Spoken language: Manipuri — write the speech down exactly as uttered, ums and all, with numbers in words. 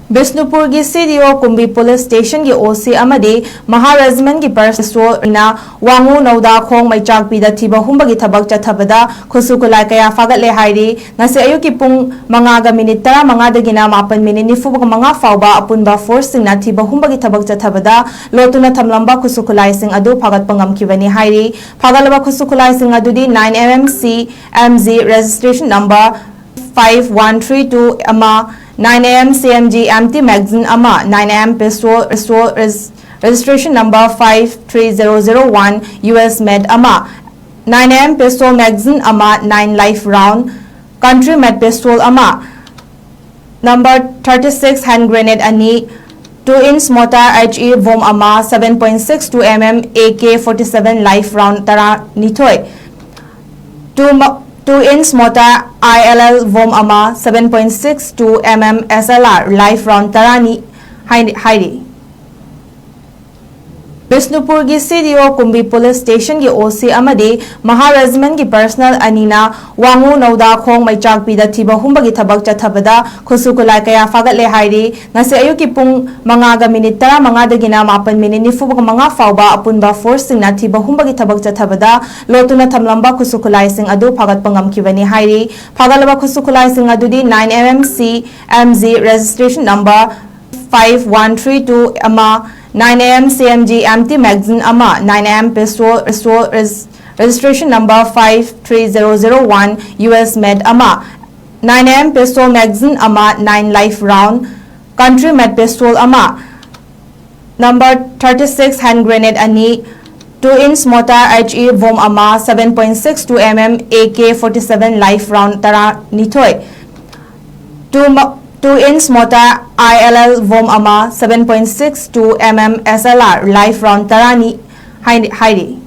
ꯕꯤꯁꯅꯨꯄꯨꯔꯒꯤ ꯁꯤ ꯗꯤ ꯑꯣ ꯀꯨꯝꯕꯤ ꯄꯨꯂꯤꯁ ꯁ꯭ꯇꯦꯁꯟꯒꯤ ꯑꯣ ꯁꯤ ꯑꯃꯗꯤ ꯃꯍꯥ ꯔꯦꯖꯤꯃꯦꯟꯒꯤ ꯄꯔꯁꯣꯜꯅ ꯋꯥꯉꯨ ꯅꯧꯗꯥꯈꯣꯡ ꯃꯩꯆꯥꯛꯄꯤꯗ ꯊꯤꯕ ꯍꯨꯝꯕꯒꯤ ꯊꯕꯛ ꯆꯠꯊꯕꯗ ꯈꯨꯠꯁꯨ ꯈꯨꯠꯂꯥꯏ ꯀꯌꯥ ꯐꯥꯒꯠꯂꯦ ꯍꯥꯏꯔꯤ꯫ ꯉꯁꯤ ꯑꯌꯨꯛꯀꯤ ꯄꯨꯡ ꯃꯉꯥꯒ ꯃꯤꯅꯤꯠ ꯇꯔꯥꯃꯉꯥꯗꯒꯤꯅ ꯃꯥꯄꯟ ꯃꯤꯅꯤꯠ ꯅꯤꯐꯨ ꯃꯉꯥ ꯐꯥꯎꯕ ꯑꯄꯨꯟꯕ ꯐꯣꯔꯁꯁꯤꯡꯅ ꯊꯤꯕ ꯍꯨꯝꯕꯒꯤ ꯊꯕꯛ ꯆꯠꯊꯕꯗ ꯂꯣꯠꯇꯨꯅ ꯊꯝꯂꯝꯕ ꯈꯨꯠꯁꯨ ꯈꯨꯠꯂꯥꯏꯁꯤꯡ ꯑꯗꯨ ꯐꯥꯒꯠꯄ ꯉꯝꯈꯤꯕꯅꯤ ꯍꯥꯏꯔꯤ꯫ ꯐꯥꯒꯠꯂꯕ ꯈꯨꯠꯁꯨ ꯈꯨꯠꯂꯥꯏꯁꯤꯡ ꯑꯗꯨꯗꯤ nine M M C M G registration number five one three two ꯑꯃ, nine M C M G empty magazine ꯑꯃ, nine M pistol, pistol res-, registration number five three zero zero one U S made ꯑꯃ, nine M pistol magazine ꯑꯃ, nine live round, country made pistol ꯑꯃ, number thirty six hand grenade ꯑꯅꯤ, two inch mortar H E bomb ꯑꯃ, seven point six two M M A K forty seven live round ꯇꯔꯥꯅꯤꯊꯣꯏ, two, two inch mortar I L L bomb ꯑꯃ, seven point six two M M S L R live round ꯇꯔꯥꯅꯤ ꯍꯥꯏ-, ꯍꯥꯏꯔꯤ꯫ ꯕꯤꯁꯅꯨꯄꯨꯔꯒꯤ ꯁꯤ ꯗꯤ ꯑꯣ ꯀꯨꯝꯕꯤ ꯄꯨꯂꯤꯁ ꯁ꯭ꯇꯦꯁꯟꯒꯤ ꯑꯣ ꯁꯤ ꯑꯃꯗꯤ ꯃꯍꯥ ꯔꯦꯖꯤꯃꯦꯟꯒꯤ ꯄꯔꯁꯅꯦꯜ ꯑꯅꯤꯅ ꯋꯥꯉꯨ ꯅꯧꯗꯥꯈꯣꯡ ꯃꯩꯆꯥꯛꯄꯤꯗ ꯊꯤꯕ ꯍꯨꯝꯕꯒꯤ ꯊꯕꯛ ꯆꯠꯊꯕꯗ ꯈꯨꯠꯁꯨ ꯈꯨꯠꯂꯥꯏ ꯀꯌꯥ ꯐꯥꯒꯠꯂꯦ ꯍꯥꯏꯔꯤ꯫ ꯉꯁꯤ ꯑꯌꯨꯛꯀꯤ ꯄꯨꯡ ꯃꯉꯥꯒ ꯃꯤꯅꯤꯠ ꯇꯔꯥꯃꯉꯥꯗꯒꯤꯅ ꯃꯥꯄꯟ ꯃꯤꯅꯤꯠ ꯅꯤꯐꯨ ꯃꯉꯥ ꯐꯥꯎꯕ ꯑꯄꯨꯟꯕ ꯐꯣꯔꯁꯁꯤꯡꯅ ꯊꯤꯕ ꯍꯨꯝꯕꯒꯤ ꯊꯕꯛ ꯆꯠꯊꯕꯗ ꯂꯣꯠꯇꯨꯅ ꯊꯝꯂꯝꯕ ꯈꯨꯠꯁꯨ ꯈꯨꯠꯂꯥꯏꯁꯤꯡ ꯑꯗꯨ ꯐꯥꯒꯠꯄ ꯉꯝꯈꯤꯕꯅꯤ ꯍꯥꯏꯔꯤ꯫ ꯐꯥꯒꯠꯂꯕ ꯈꯨꯠꯁꯨ ꯈꯨꯠꯂꯥꯏꯁꯤꯡ ꯑꯗꯨꯗꯤ nine M M C M G registration number five one three two ꯑꯃ, nine M C M G empty magazine ꯑꯃ, nine M pistol, pistol res-, registration number five three zero zero one U S made ꯑꯃ, nine M pistol magazine ꯑꯃ, nine live round, country made pistol ꯑꯃ, number thirty six hand grenade ꯑꯅꯤ, two inch mortar H E bomb ꯑꯃ, seven point six two M M A K forty seven live round ꯇꯔꯥꯅꯤꯊꯣꯏ, two, two inch mortar I L L bomb ꯑꯃ, seven point six two M M S L R live round ꯇꯔꯥꯅꯤ ꯍꯥꯏ-, ꯍꯥꯏꯔꯤ꯫